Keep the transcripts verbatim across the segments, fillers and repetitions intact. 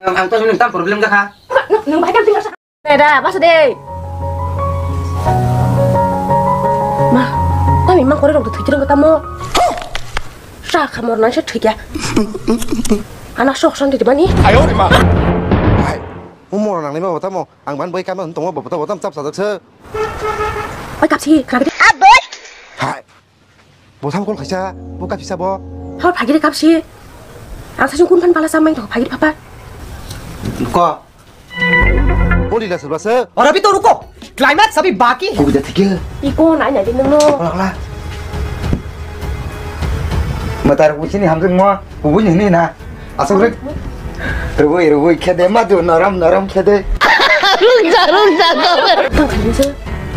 Ang, ang to sini tam problem jakha. Nung, nung bahai kam tinggal sa. Dai da, basa de. Ma, tami mang kore rok thwi tirang tamo. Sa khamor nang se thwi kya. Anak sok santi di bani. Ayo de ma. Hai, umor nang ni ma tamo. Ang ban bai kam tong bo to tam chap sa dak se. Oi kapsi, khna bidi. Hai. Bo tham kol khaisa, bo kapsi sa bo. Hor phagiri kapsi. Ang sa sung kun phan pala sa main to phagiri papa. Ko. Bo lila serba se. Aur abhi to ruko. Climax abhi baki hai. Ko bida thik hai. Iko nai nai din no. Ko la. Matar kuchini hamjeng mo. Kubui hini na. Asok rek. Rubui, rubui, khede madu, norom, norom, khede. Rungja, rungja, rungja. Tang khainse.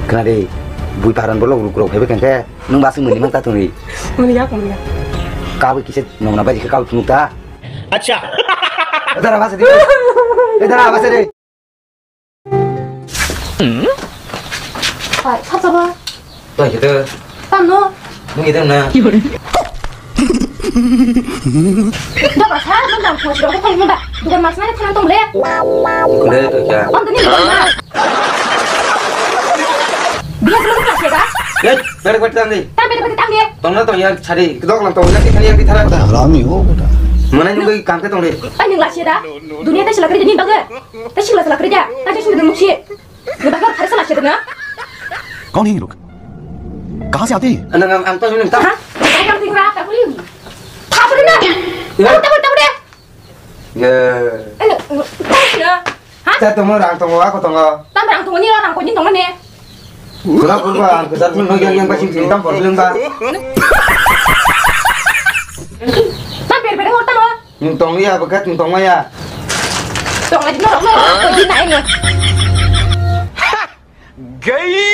Khna de, bui paran bolok ruk rok phaibe kangke, nung basing muni mang ta tungri. Muni ya, muni ya. Kabui kise nongna bai khe kabui phunuk ta. Acha. Dara basa de. Dara basa de. Hai, sab sabo. Tong khe to. Tam no. Nung khe to na. Doba sa, nang dam khos rok thang nang da. Dugan mas nang thang tong le. Kule to kya? Om tani. Dia belum kelas ya, Kak? Ya, beri buat tang ni. Tam beri buat tang dia. Tong na tong ya, chari. Kedok lang tong ya, kita yang di thara. Harami ho, beta. Mana nung khe kam khe tong le. Ai nang las ya da. Dunia ta sila kerja ni baga. Ta sila sila kerja. Ta sila sila muksi. Ni baga harus sila sila na. कौन है ये लोग? कहाँ से आते हैं? Nang ang, ang to sini tam. Ha? Ai kam tinggal apa boleh? Apa boleh na? Ya. Apa boleh, apa boleh? Ya. Ano, ano, ano? Ha? Sa tong rang tong ako tong. Tam rang tong ni rang ko ni tong ni. Kula kula ang kesat mun yang yang pasing tam problem ba. Tam per per ngor tam. Nung tong ya, bekat nung tong ya. Tong lagi norok norok, tong di naik ni. Gay.